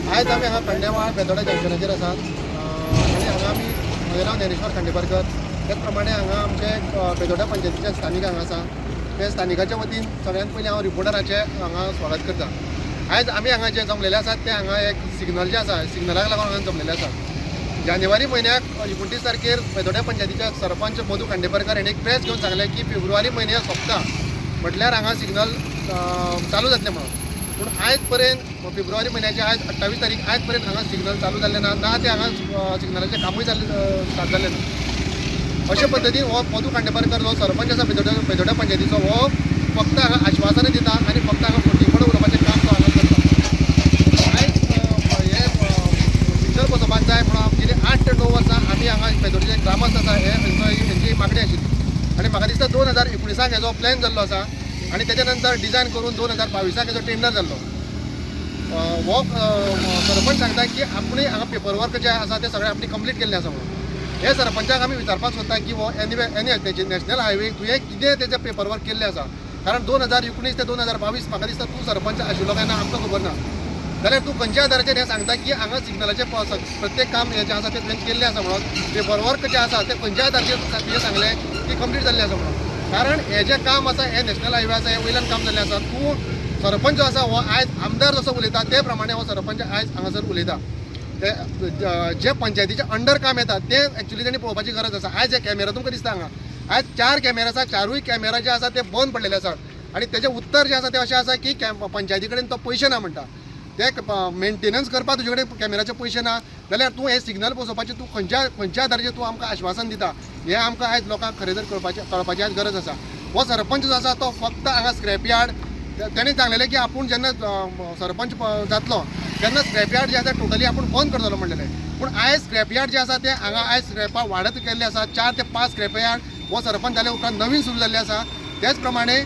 आयज आमी हांगा खंडेमाळ बेतोडा जंक्शनाचेर आसात आनी हांगा आमी, म्हजें नांव ज्ञानेश्वर खांडेपारकर. त्याच प्रमाणे हांगा आमचे बेतोडा पंचायतीचे स्थानीक हांगा आसा. ते स्थानिकाच्या वतीन सगळ्यांत पयलीं हांव रिपोर्टराचें हांगा स्वागत करता. आयज आमी हांगा जे जमलेले आसात ते हांगा एक सिग्नल जे आसा, सिग्नलाक लागून हांगा जमलेले आसात. जानेवारी म्हयन्याक 29 तारखेर बेतोड्या पंचायतीचे सरपंच मधू खांडेपारकर हांणी एक प्रेस घेवन सांगलें की फेब्रुवारी म्हयन्या सोंपता म्हटल्यार हांगा सिग्नल चालू जातलें म्हणून. पूण आयज पर्यंत फेब्रुवारी म्हयन्याची आयज 28 तारीख, आयज पर्यंत हांगा सिग्नल चालू जाल्लें ना, ना ते हांगा सिग्नलाचें कामूय जाल्लें, स्टार्ट जाल्लें ना. अशे पद्दतीन हो मधू खांडेपारकर जो सरपंच आसा बेतोड्या पंचायतीचो, हो फक्त हांगा आश्वासनां दिता आनी फक्त हांगा फटीपण उलोवपाचें काम तो हांगा करता. आयज हे सिग्नल बसोवपाक जाय म्हणून गेली 8 ते 9 वर्सां आमी हांगा बेतोडचे ग्रामस्थ आसा, हे हेंची मागणी आशिल्ली. आनी म्हाका दिसता 2019 हेजो प्लॅन जाल्लो आसा आनी तेच्या नंतर डिजायन करून 2022 हेजो टेंडर जाल्लो. हो सरपंच सांगता की आपणे हांगा पेपर वर्क जे आसा ते सगळें आपणे कंप्लीट केल्लें आसा म्हणून. हे सरपंचाक आमी विचारपाक सोदता की हो एन एन तेजे नॅशनल हायवे तुवें कितें तेजें पेपर वर्क केल्लें आसा? कारण 2019 ते 2022 म्हाका दिसता तूं सरपंच आशिल्लो काय ना आमकां खबर ना. जाल्यार तूं खंयच्या आदाराचेर हें सांगता की हांगा सिग्नलाचें प्रत्येक काम हें जें आसा तें तुवें केल्लें आसा म्हणून? पेपर वर्क जें आसा तें खंयच्या आदाराचेर तुवें सांगलें की कंप्लीट जाल्लें आसा म्हणून? कारण हें जें काम आसा हें नॅशनल हायवे आसा, हें वयल्यान काम जाल्लें आसा. तूं सरपंच जो आसा हो आयज आमदार जसो उलयता ते प्रमाणे हो सरपंच आयज हांगासर उलयता. ते जे पंचायतीच्या अंडर काम येता तें एक्चुली तेणी पळोवपाची गरज आसा. आयज हे कॅमेरा तुमकां दिसता हांगा, आयज 4 कॅमेरा आसा, 4 कॅमेरा जे आसा ते बंद पडलेले आसात. आनी तेजें उत्तर जें आसा तें अशें आसा की पंचायती कडेन तो पयशे ना म्हणटा. ते मेंटेनन्स करपाक तुजे कडेन कॅमेराचे पयशे ना जाल्यार तूं हे सिग्नल बसोवपाचें तूं खंयच्या खंयच्या आदाराचेर तूं आमकां आश्वासन दिता? हें आमकां आयज लोकांक खरें तर कळपाची आयज गरज आसा. हो सरपंच जो आसा तो फक्त हांगा स्क्रॅप यार्ड तेणें सांगलेलें की आपूण जेन्ना सरपंच जातलो तेन्ना स्क्रॅप यार्ड जें आसा टोटली आपूण बंद करतलो म्हणलेलें. पूण आयज स्क्रॅप यार्ड जें आसा तें हांगा आयज स्क्रॅपां वाडत गेल्लें आसा. 4 ते 5 स्क्रॅप यार्ड हो सरपंच जाल्या उपरांत नवीन सुरू जाल्लें आसा. तेच प्रमाणे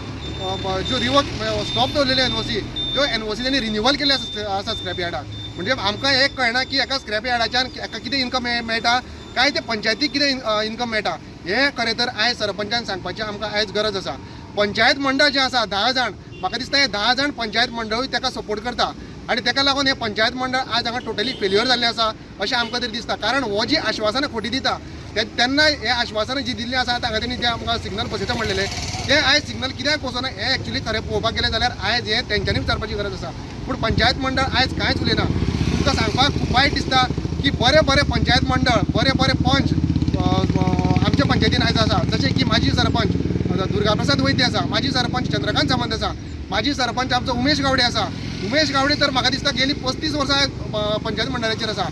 ज्यो रिवोक स्टॉप दवरलेल्यो एनओसी, त्यो एनओसी तेणी रिन्युअल केल्ले आसा स्क्रॅप यार्डाक. म्हणजे आमकां हें कळना की एका स्क्रॅप यार्डाच्यान एका कितें इन्कम मेळटा काय ते पंचायतीक कितें इन्कम मेळटा, हें खरें तर आयज सरपंचान सांगपाची आमकां आयज गरज आसा. पंचायत मंडळ जें आसा 10 जाण, म्हाका दिसता हे 10 जाण पंचायत मंडळूय ताका सपोर्ट करता आनी ताका लागून हें पंचायत मंडळ आज हांगा टोटली फेल्युअर जाल्लें आसा अशें आमकां तरी दिसता. कारण हो जी आश्वासनां खोटी दिता तेन्ना हे आश्वासनां जी दिल्लीं आसा आतां हांगा तेणी जे आमकां सिग्नल बसयता म्हणलेलें तें आयज सिग्नल कित्याक बसोना हें एक्चुली खरें पळोवपाक गेलें जाल्यार आयज हें तेंच्यांनी विचारपाची गरज आसा. पूण पंचायत मंडळ आयज कांयच उलयना. तुमकां सांगपाक खूब वायट दिसता की बरें बरें पंचायत मंडळ, बरें बरें पंच आमच्या पंचायतीन आयज आसा, जशें की माजी सरपंच दुर्गाप्रसाद वैद्य आसा, माजी सरपंच चंद्रकांत सामंत आसा, माजी सरपंच आमचो उमेश गावडे आसा. उमेश गावडे तर म्हाका दिसता गेली 35 वर्सां पंचायत मंडळाचेर आसा.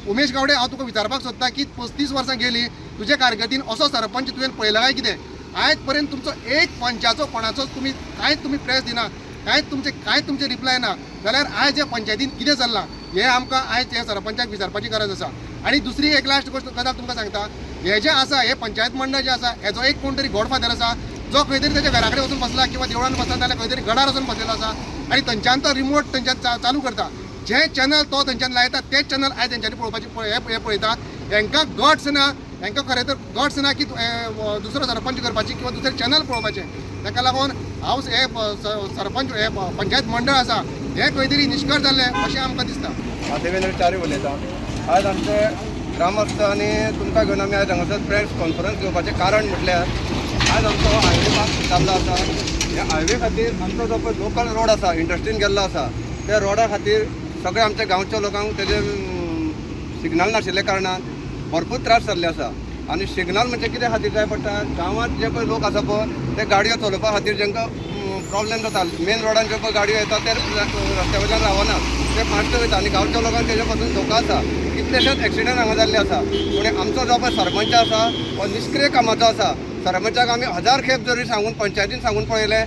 उमेश गावडे, हांव तुका विचारपाक सोदता की 35 वर्सां गेली तुजे कारकिर्दीन असो सरपंच तुवें पळयला काय कितें? आयज पर्यंत तुमचो एक पंचाचो कोणाचोच तुमी कांयच तुमी प्रेस दिना, कांयच तुमचे रिप्लाय ना जाल्यार आयज ह्या पंचायतीन कितें चल्लां हें आमकां आयज ह्या सरपंचाक विचारपाची गरज आसा. आनी दुसरी एक लास्ट गोश्ट गजाल तुमकां सांगता, हें जें आसा हें पंचायत मंडळ जें आसा हेजो एक कोण तरी गॉडफादर आसा जो खंय तरी तेच्या घरा कडेन वचून बसला किंवा देवळान बसला जाल्यार खंय तरी गडार वचून बसलेलो आसा आनी थंयच्यान तो रिमोट थंयच्यान चालू करता. जे चॅनल तो थंयच्यान लायता तेच चॅनल आयज तेंच्यांनी पळोवपाची हें पळयता. हेंकां गट्स ना, हेंकां खरें तर गट्स ना की दुसरो सरपंच करपाची किंवा दुसरें चॅनल पळोवपाचें. ताका लागून हांव हे सरपंच हे पंचायत मंडळ आसा हें खंय तरी निश्कर्श जाल्लें अशें आमकां दिसता. हांव देवेंद्र च्यारी उलयतां. आयज आमचे ग्रामस्थ आनी तुमकां घेवन आमी आयज हांगासर प्रेस कॉन्फरन्स घेवपाचें कारण म्हटल्यार आयज आमचो हायवे मार्ग जाल्लो आसा. ह्या हायवे खातीर आमचो जो पळय लोकल रोड आसा इंडस्ट्रीन गेल्लो आसा त्या रोडा खातीर सगळे आमच्या गांवच्या लोकांक तेजे सिग्नल नाशिल्ल्या कारणान भरपूर त्रास जाल्ले आसा. आनी सिग्नल म्हणजे कित्या खातीर जाय पडटा, गांवांत जे पळय लोक आसा पळय ते गाडयो चलोवपा खातीर जेंकां प्रॉब्लेम जाता. मेन रोडान ज्यो पळय गाडयो येता ते रस्त्या वयल्यान रावना, ते फास्ट वयता आनी गांवच्या लोकांक तेजे पासून धोको आसा. कितलेशेच एक्सिडंट हांगा जाल्ले आसा. पूण आमचो जो पळय सरपंच आसा हो निश्क्रीय कामाचो आसा. सरपंचाक आमी 1000 खेप जरी सांगून पंचायतीन सांगून पळयलें,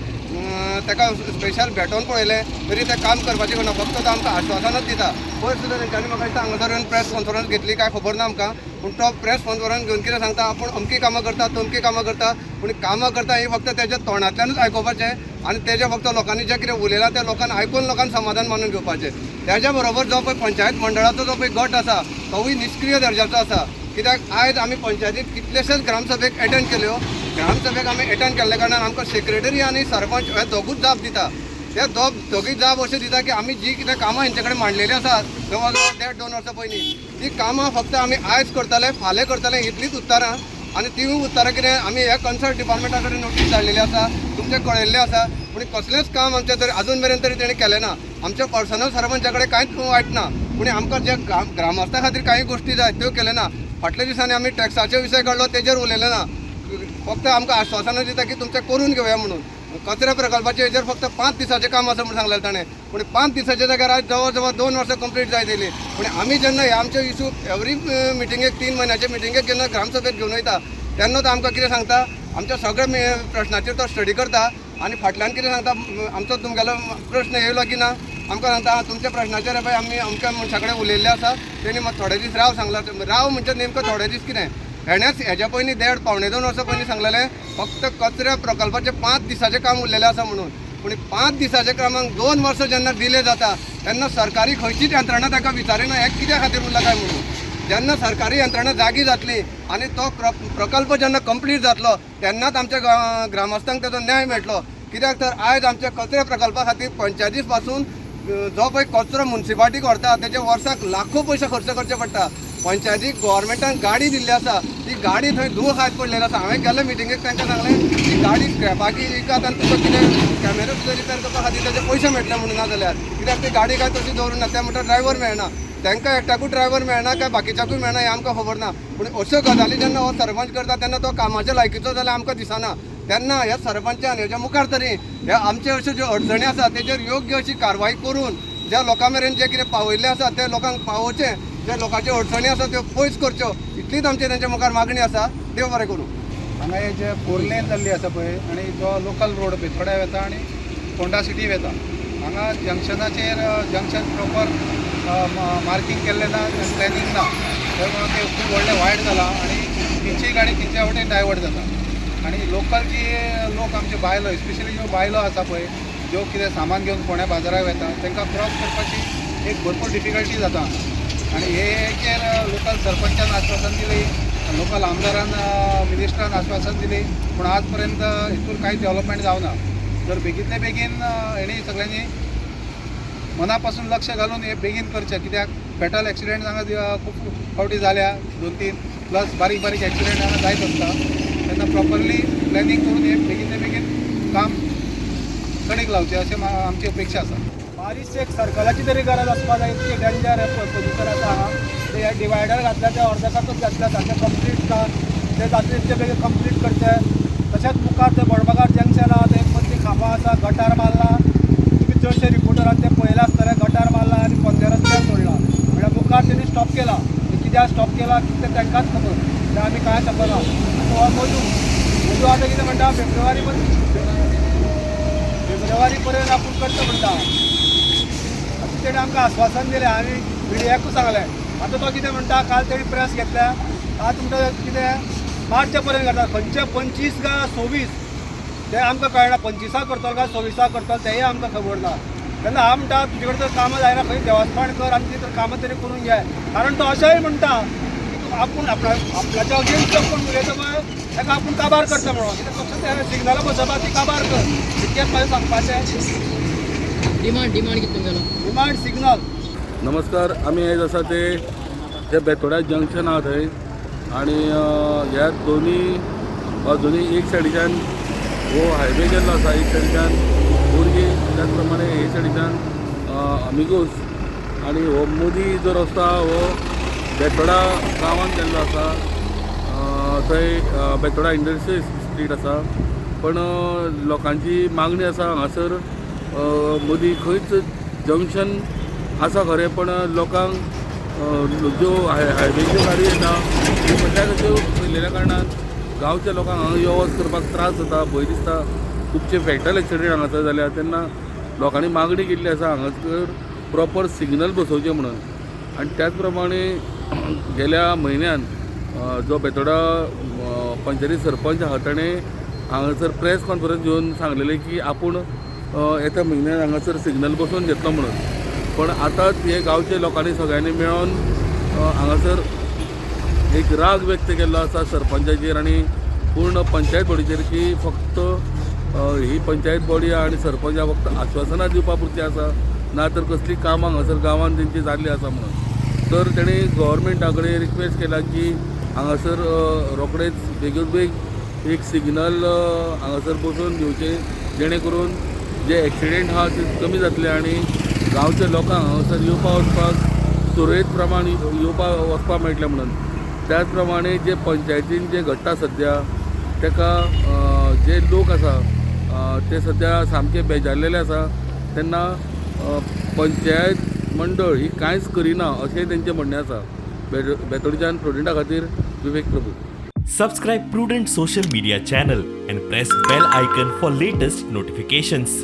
ताका स्पेशल भेटोवन पळयलें तरी तें काम करपाचें ना. फक्त तो आमकां आश्वासनच दिता. पयर सुद्दां तेंच्यांनी म्हाका दिसता हांगासर येवन प्रेस कॉन्फरन्स घेतली काय खबर ना आमकां, पूण तो प्रेस कॉन्फरन्स घेवन कितें सांगता, आपूण अमकी कामां करता तमकी कामां करता, पूण कामां करता ही फक्त तेज्या तोंडांतल्यानूच आयकुपाचें आनी तेजें फक्त लोकांनी जें कितें उलयलां तें लोकांनी आयकून लोकांनी समाधान मानून घेवपाचें. तेज्या बरोबर जो पळय पंचायत मंडळाचो जो पळय गट आसा तोवूय निश्क्रीय दर्जाचो आसा. कित्याक आयज आमी पंचायतीत कितलेशेच ग्रामसभेक एटेंड केल्यो, ग्रामसभेक आमी एटेंड केल्ल्या कारणान आमकां सेक्रेटरी आनी सरपंच हे दोगूच जाप दिता. ते दोगूय जाप अशें दिता की आमी जी कितें कामां हेंचे कडेन मांडलेली आसात जवळ जवळ 1.5-2 वर्सां पयलीं, ती कामां फक्त आमी आयज करतले फाल्यां करतले इतलीच उत्तरां. आनी तिवूय उत्तरां कितें आमी ह्या कन्सर्न डिपार्टमेंटा कडेन नोटीस धाडलेली आसा, तुमचें कळयल्लें आसा, पूण कसलेंच काम आमचें तरी अजून मेरेन तरी तेणें केलें ना. आमच्या पर्सनल सरपंचा कडेन कांयच वायट ना, पूण आमकां जे ग्रामस्था खातीर कांय गोश्टी जाय त्यो केल्यो ना. फाटल्या दिसांनी आमी टॅक्साचे विशय काडलो तेजेर उलयले ना, फक्त आमकां आश्वासनां दिता की तुमचें करून घेवया म्हणून. कचऱ्या प्रकल्पाचे हेजेर फक्त 5 दिसाचें काम आसा म्हणून सांगलें ताणें, पूण 5 दिसाच्या जाग्यार आज जवळ जवळ 2 वर्सां कंप्लीट जायत येयली. पूण आमी जेन्ना हे आमचे इशू एवरी मिटिंगेक 3 म्हयन्याचे मिटिंगेक जेन्ना ग्रामसभेक घेवन वयता तेन्ना तो आमकां कितें सांगता, आमच्या सगळ्या प्रश्नाचेर तो स्टडी करता आनी फाटल्यान कितें सांगता, आमचो तुमगेलो प्रश्न येयलो की ना आमकां सांगता तुमच्या प्रश्नाचेर पळय आमी अमक्या मनशा कडेन उलयल्ले आसा, तेणी थोडे दीस राव सांगला. राव म्हणजे नेमको थोडे दीस कितें, हेणेच हेज्या पयलीं 1.5-1.75 वर्सां पयलीं सांगलेलें फक्त कचऱ्या प्रकल्पाचें 5 दिसाचें काम उरलेलें आसा म्हणून. पूण 5 दिसाच्या कामाक 2 वर्सां जेन्ना डिले जाता तेन्ना सरकारी खंयचीच यंत्रणा ताका विचारिना हें कित्या खातीर उरलां काय म्हणून. जेन्ना सरकारी यंत्रणा जागी जातली आनी तो प्रकल्प जेन्ना कंप्लीट जातलो तेन्नाच आमच्या ग्रामस्थांक तेजो न्याय मेळटलो. कित्याक तर आयज आमच्या कचऱ्या प्रकल्पा खातीर पंचायती पासून जो पळय कचरो मुन्सिपाल्टीक व्हरता तेजे वर्साक लाखो पयशे खर्च करचे पडटा. पंचायतीक गोवोरमेंटान गाडी दिल्ली आसा, ती गाडी थंय धूळ खायत पडलेली आसा. हांवें गेल्ले मिटिंगेक तांकां सांगलें ती गाडी स्क्रॅपाक विकात आनी तुका कितें कॅमेरा सुद्दां रिपेर करपा खातीर तेजे पयशे मेळटले म्हणून, ना जाल्यार कित्याक ती गाडी काय तशी दवरूं ना. ते म्हणटा ड्रायव्हर मेळना, तांकां एकट्याकूय ड्रायव्हर मेळना काय बाकीच्याकूय मेळना हें आमकां खबर ना. पूण अश्यो गजाली जेन्ना हो सरपंच करता तेन्ना तो कामाच्या लायकीचो जाल्यार आमकां दिसना. तेन्ना ह्या सरपंचान हेज्या मुखार तरी ह्या आमचे अश्यो ज्यो अडचणी आसा तेजेर योग्य अशी कारवाय करून ज्या लोकां मेरेन जें कितें पावयल्लें आसा तें लोकांक पावोवचें, ज्या लोकांच्यो अडचणी आसा त्यो पयस करच्यो, इतलीच आमची तेंच्या मुखार मागणी आसा. देव बरें करूं. हांगा हे जे 4 लेन जाल्ली आसा पळय आनी जो लोकल रोड बेतोड्या वता आनी फोंडा सिटी वता, हांगा जंक्शनाचेर जंक्शन प्रॉपर मार्कींग केल्लें ना, प्लॅनिंग ना, त्यामुळे ते खूब व्हडलें वायट जालां आनी खंयचीय गाडी खंयच्या वटेन डायवर्ट जाता. आनी लोकल जी लोक आमचे बायलो, स्पेशली ज्यो बायलो आसा पळय ज्यो कितें सामान घेवन फोंड्या बाजाराक वता तांकां क्रॉस करपाची एक भरपूर डिफिकल्टी जाता. आनी हेचेर लोकल सरपंचान आश्वासन दिलें, लोकल आमदारान मिनिस्टरान आश्वासन दिलें, पूण आज पर्यंत हितूर कांयच डेवलपमेंट जावना. जर बेगींतले बेगीन हेणी सगळ्यांनी मना पासून लक्ष घालून हे बेगीन करचें, कित्याक फेटल एक्सिडेंट हांगा खूब फावटी जाल्या, 2-3 प्लस बारीक बारीक एक्सिडेंट हांगा जायत आसता. तेन्ना प्रॉपरली प्लॅनिंग करून हे बेगीनले बेगीन काम कडेक लावचें अशें आमची अपेक्षा आसा. बारीक एक सर्कलाची तरी गरज आसपा जाय, इतकी डेंजर पोजिशन आसा हांगा. ते डिवायडर घातल्या ते अर्देसाकूच घातल्या, सारकें कंप्लीट ना, ते जातले तितके बेगीन कंप्लीट करचे. तशेंच मुखार ते बडबगार जंक्शन आहा, ते मदलीं खांबा आसा, गटार मारला, तुमी चडशे रिपोर्टरान ते पळयलां आसतलें, गटार मारला आनी पोंदे रस्त्यार सोडला, म्हळ्यार मुखार तेणी स्टॉप केला, कित्याक स्टॉप केला कितें तांकांच खबर, तें आमी कांय शकना. आतां हो मजू मजू आतां कितें म्हणटा, फेब्रुवारी पर्यंत आपूण करता म्हणटा, अशें तेणें आमकां आश्वासन दिलें, आमी मिडियाकूय सांगलें. आतां तो कितें म्हणटा, काल तेणी प्रेस घेतल्या, आतां म्हणटा कितें मार्चा पर्यंत करता, खंयचे 25 काय 26 तें आमकां कळना, 25 करतलो काय 26 करतलो तेंय आमकां खबर ना. तेन्ना हांव म्हणटा तुजे कडेन तर कामां जायना, खंय देवस्थान कर आनी ती तर कामां तरी करून घे, कारण तो अशेंय म्हणटा की आपूण आपल्याच्या अगेन्स्ट कोण उलयता पळय ताका आपूण काबार करता म्हणून, कित्याक फक्त सिग्नलां बसोवपा ती काबार कर, इतकेंच म्हाजें सांगपाचें. डिमांड कितें तुमगेलो? Demand signal. नमस्कार, आमी आयज आसा ते जे बेतोड्या जंक्शन आहा थंय आनी ह्या दोनी बाजूनी एक सायडीच्यान हो हायवे गेल्लो आसा, एक सायडीच्यान मोरजी, त्याच प्रमाणे हे सायडीच्यान अमिगोस आनी हो मोदी जो रस्तो आहा हो बेतोडा गांवांत गेल्लो आसा. थंय बेतोडा इंडस्ट्रियल स्ट्रीट आसा, पण लोकांची मागणी आसा हांगासर मदीं खंयच जंक्शन आसा खरें, पण लोकांक ज्यो हायवेच्यो गाडी येता त्यो म्हटल्यार त्यो पयलेल्या कारणान गांवच्या लोकांक हांगा यो वच करपाक त्रास जाता, भंय दिसता. खुबशे फेटल एक्सिडंट हांगासर जाल्या, तेन्ना लोकांनी मागणी केल्ली आसा हांगासर प्रॉपर सिग्नल बसोवचें म्हणून. आनी त्याच प्रमाणे गेल्या म्हयन्यान जो बेतोडा पंचायती सरपंच आहा ताणें हांगासर प्रेस कॉन्फरन्स घेवन सांगलेलें की आपूण येत्या म्हयन्यान हांगासर सिग्नल बसोवन घेतलो म्हणून. पण आतांच हे गांवच्या लोकांनी सगळ्यांनी मेळोन हांगासर एक राग व्यक्त केल्लो आसा सरपंचाचेर आनी पूर्ण पंचायत बॉडीचेर की फक्त ही पंचायत बॉडी आनी सरपंच हा फक्त आश्वासनां दिवपा पुरती आसा, ना तर कसलीं कामां हांगासर गांवांत तेंची जाल्ली आसा म्हणून. तर तेणी गव्हर्मेंटा कडेन रिक्वेस्ट केला की हांगासर रोखडेच बेगीन बेग एक सिग्नल हांगासर बसोवन दिवचें, जेणे करून जे एक्सिडेंट आहा ते कमी जातले आनी गांवच्या लोकांक हांगासर येवपा वचपाक सुरळीत प्रमाण येवपा वचपाक मेळटलें म्हणून. त्याच प्रमाणे जे पंचायतीन जे घडटा सद्या तेका जे लोक आसा ते सद्या सामके बेजारलेले आसा. तेन्ना पंचायत मंडळ ही कांयच करिना अशें तेंचें म्हणणें आसा. बेतोडच्यान प्रुडंटा खातीर विवेक Prabhu. Subscribe Prudent Social Media channel and press bell icon for latest notifications.